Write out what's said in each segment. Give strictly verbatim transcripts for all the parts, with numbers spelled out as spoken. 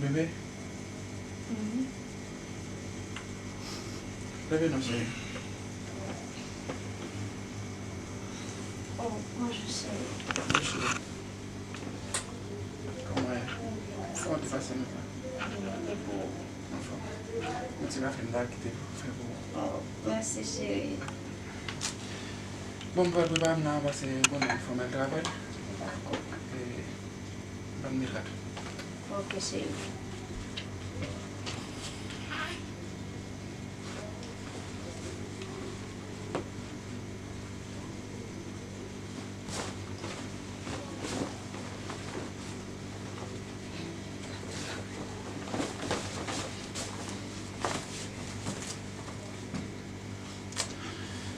Bebe? Mhm. Leve non, cheri. Oh, bonjou, cheri. Bonjou, cheri. Kòman w ye? Kòman w te pase maten? Anfòm. Yon ti kafe m ta kite pou fè pou ou. Oh, mèsi, cheri. Bon, m pral prepare m la, paske ou konnen fò m al travay. Dakò. E, ban m met la tou. Ok, cheri.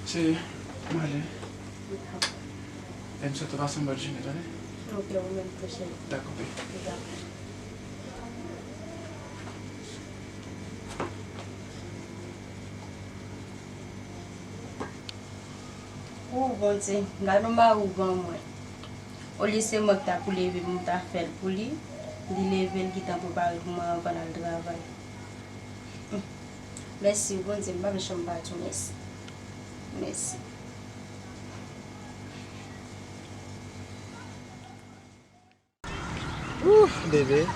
Cheri, mwen ale. Fè m swete w pase yon bèl jounen, tande? Ok, ou menm tou, cheri. Dakò, baby. Dakò. O Bondye, gade yon mari ou ban mwen. Olye se mwen ki ta pou leve pou m ta fè l pou li, li leve, l gentan prepare pou mwen anvan l al travay. Hum. Mèsi, Bondye, m p ap janm pa di w mèsi. Mèsi. Ooh, bebe.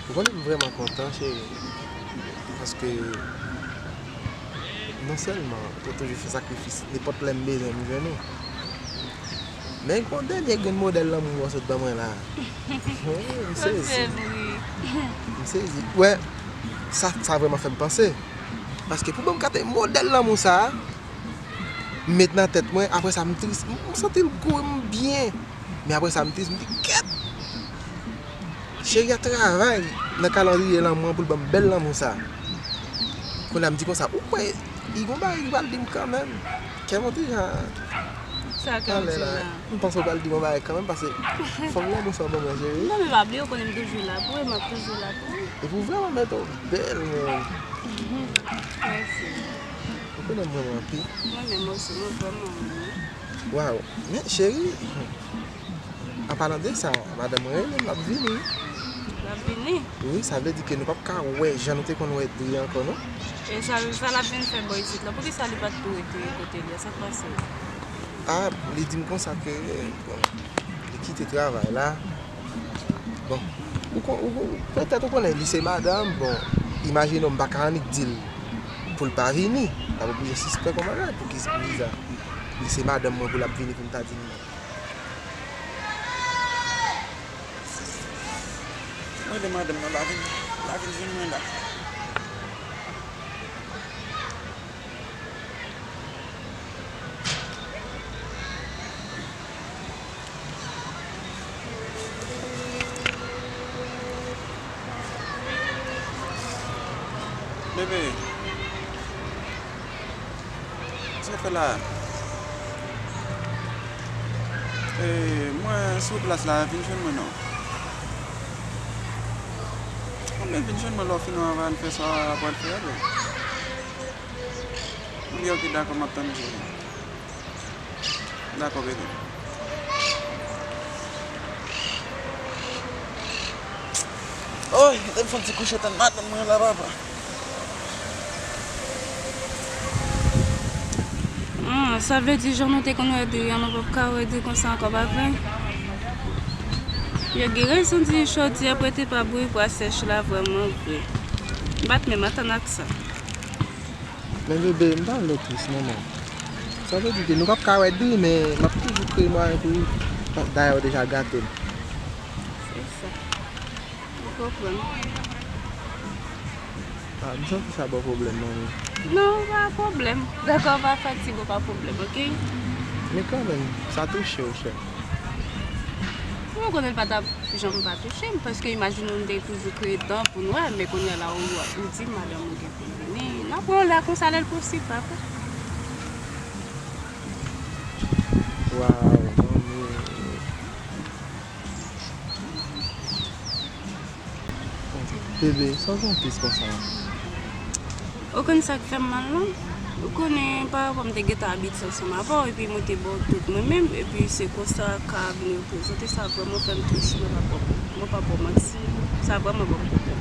Ou konnen m vrèman kontan, cheri. Paske non sèlman ou toujou fè sakrifis, nenpòt lè m bezwen, m jwenn ou. Men gon dènye grenn modèl lanmou ou sot ban mwen la. Oh, m sezi. M sezi. Wè, sa, sa vrèman fè m panse. Paske pou ban m gate modèl lanmou sa a, m met nan tèt mwen, apre sa m tris, m, m santi l gou, m byen. Men apre sa m tris, m di, kèt! Cheri a travay nan kalandriye lanmou an pou l ban m bèl lanmou sa. Kounye a m di konsa, ou kwè li gon bagay li pral di m kanmenm? Kè m yon ti jan. Sa kè w di la? M panse w pral di m yon bagay kanmenm, paske fòm lanmou sa w ban mwen, cheri. Non, men pa bliye, ou konnen m toujou la pou ou, e m ap toujou la pou ou. Epi w vrèman mete w bèl, men. Mèsi. Ou konnen m renmen w anpil. Mwen menm osi, mwen vrèman renmen w. Waw, men cheri, an palan de sa, madanm mwen rele m, l ap vini. L ap vini? Wi, sa vle di ke nou p ap ka wè jan nou te konn wè Dri ankò, non. E sa, sa l ap vin fè bò isit la? Poukisa li pa t tou rete kote li a? Sa k pase? A, li di m konsa ke, bon, li kite travay la. Bon, ou kon, ou, ou, petèt ou konnen li se madanm, bon, imajine w m pa ka annik di l pou l pa vini. L ap oblije sispèk yon bagay, poukisa li se madanm mwen pou l ap vini pou m ta di l non. Mande madanm nan la vin, la vin jwenn mwen la. Bebe, sa w fè la? E, mwen sou plas la, vin jwenn mwen non. Bon, men vin jwenn mwen lè w fini anvan n fè sa w pral fè a, bro. Li, ok, dakò, m ap tann ou. Dakò, bebe. Oy, kite m fè yon ti kouche tann madanm mwen la, papa. Hmm, sa vle di jan nou te konn wè Dri an, nou p ap ka wè Dri konsa ankò, pa vre? Yo gen rezon di chodyè prete pa bouyi pou a sèch la vrèman vre. M pa t menm atann ak sa. Men bebe, m pa vle tris non, men. Sa vle di ke nou p ap ka wè Dri, men m ap toujou kreye mwayen pou li. Dayè, ou deja gate m. Se sa. Ou konprann. A, m santi sa ba w pwoblèm, manmi. Non, pa pwoblèm. Dakò, pa fatige w, pa pwoblèm, ok? Men kanmenm, sa touche w, chè. Mwen konnen l pa t ap janm pa touche m, paske imajine w, nou te toujou kreye tan pou n wè, men kounye a la, ou, ou di madanm ou gen pou l vini. N ap wè w la konsa lè l posib, pa vre? Waw, manmi. Bebe, sa w fè m tris konsa? Ou konn sa k fè m mal, non? Ou konnen, parapò m te gentan abitye ansanm avè w, epi mwen te ba w tout mwen menm, epi se konsa w ka vin reprezante, sa vrèman fè m tris, mwen pa ba w, mwen pa ba w manti, sa vrèman ban m pwoblèm.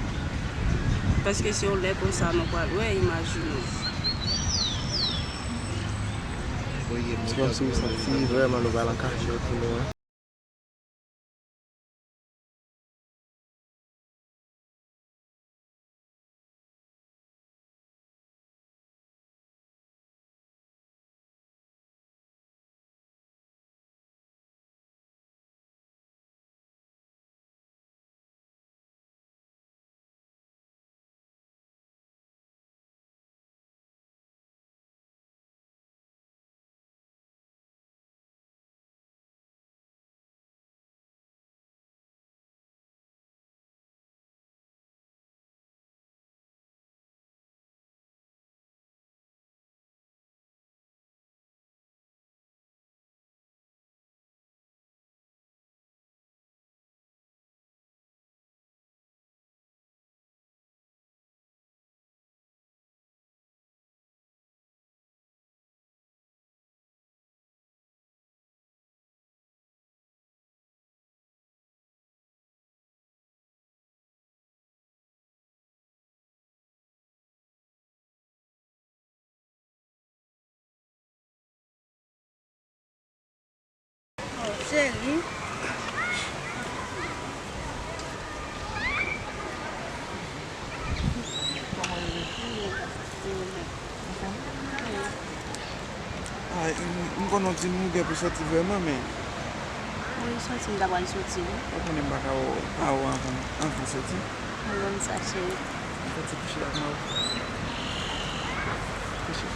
Paske se yon lè konsa nou pral wè, imajine w. Se kòmsi w santi vrèman nou pral an kachèt, ou wè. Oh, cheri. Kòman w ye? Ah, m, m konnen w di m ou gen pou soti vrèman, men. Wi, soti, m ta pral soti, wi. Ou konnen m pa ka wè w, pa wè w anvan, anvan w soti. Mwen konn sa, cheri. Fè ti kouche ak mwen. Kouche.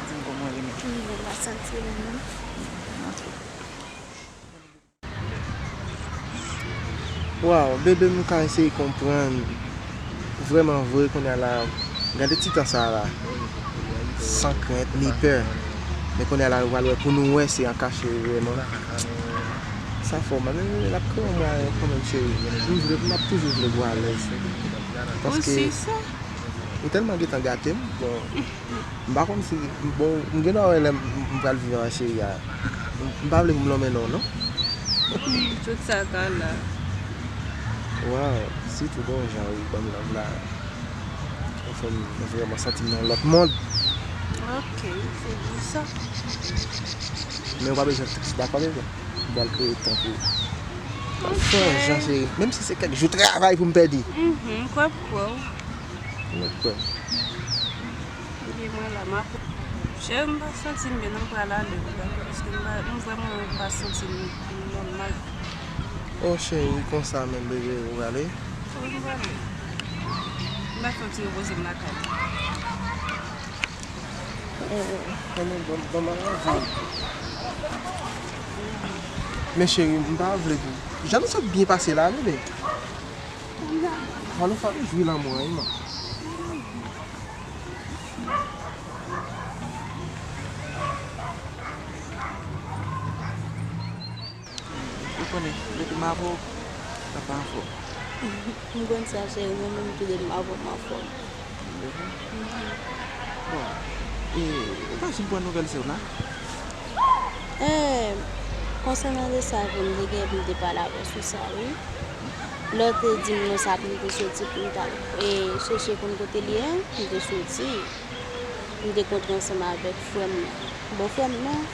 Di m kòman w ye menm. M byen, m pa santi m menm. Waw, bebe, nou ka eseye konprann. Vrèman vre, kounye a la, gade ti tan sa a la. San krent, ni pè. Men kounye a la, nou pral wè, pou nou wè, se an kache vrèman. Sa fè w mal. Men, men, men, l ap kreye yon mwayen kanmenm, cheri. M vle, m ap toujou vle pou w alèz. Paske ou tèlman gentan gate m, bon. M pa konn si, bon, m gen dwa wè lè m, m pral viv an cheri a. M, m pa vle pou m lonmen non, non. Tout sa ka la. Waw, sitou bon jan ou ban m love la. Ou fè m vrèman santi m nan yon lòt mond. Ok, se bon sa. Men ou pa bezwen tris, dakò, bebe? M pral kreye tan pou ou. Fè yon jan, cheri. Menm si se kèk jou travay pou m pèdi. Mhm, m kwè, m kwè w. Ou mèt kwè m. Ebyen, mwen la, m ap. Cheri, m pa santi m byen, non, m pral ale, wi, dakò, paske m pa, m vrèman pa santi m nòmal. O cheri, konsa menm, bebe, ou prale? Wi, m prale. M ta fè yon ti repoze m lakay. Bon, bon, bon, bon, bon. Men cheri, m pa vle pou. Jan nou sot byen pase la, bebe. Fò nou, fò nou jwi lanmou an, wi, man. Ou konnen, depi m avè w, m ap anfòm. M konn sa, cheri, mwen menm tou depi m avè w, m anfòm. Bon, e, ou pa janm pran nouvèl sè w la? E, konsènan de sa, m te gen pou m te pale avè w sou sa, wi. Lè w te di m non sa pou m te soti pou m t al, e, chèche konn kote l ye a, m te soti. M te kontre ansanm avèk frè m nan. Bòfrè m nan,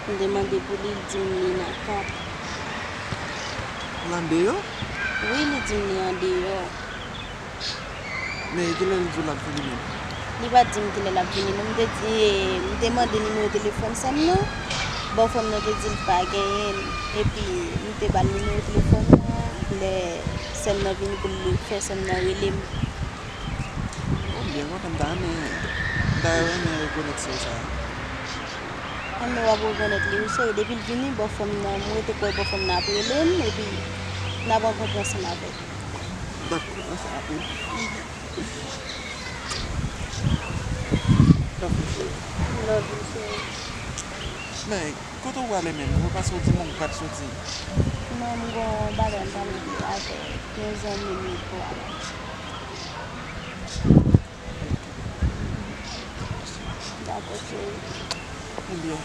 m te mande pou li, li di m li nan kay. L andeyò? Wi, li di m li andeyò. Men kilè l di w l ap vini menm? Li pa t di m kilè l ap vini non. M te di, m te mande nimewo telefòn sè m nan. Bòfrè m nan te di l pa genyen l. Epi, m te ba l nimewo telefòn nan. Lè sè m nan vini pou l fè sè m nan rele m. Bon, m byen kontan, m ta renmen, m ta renmen rekonèt sè w sa a. An, men w ap rekonèt li, wi, cheri. Depi l vini, bòfrè m nan, m rete kwè bòfrè m nan ap rele m, epi n ap rankontre ansanm avè l. Dakò, ansanm avè l. Love you, cheri. Men, kote w prale menm? Ou pa soti menm, ou pa t soti? Non, m gon bagay m pral regle avè yon zanmi m pou ale. Dakò, cheri. Ebyen,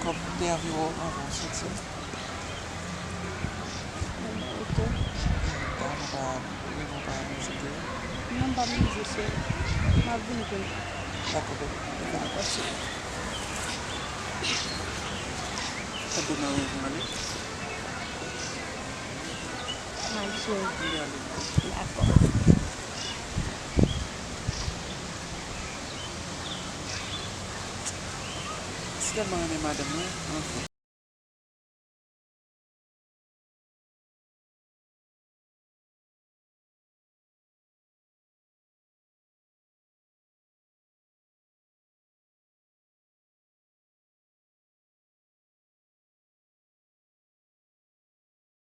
kòb entèvyou w anvan w soti. Ebyen, oke. Ou pa, ou pa, ou pa mize tou? Non, m p ap mize, cheri. M ap vin kounye a. Dakò, bebe. Dakò, cheri. Sa demen w ale? Mwen, cheri. Dakò. Si tèlman renmen madanm mwen, anfen.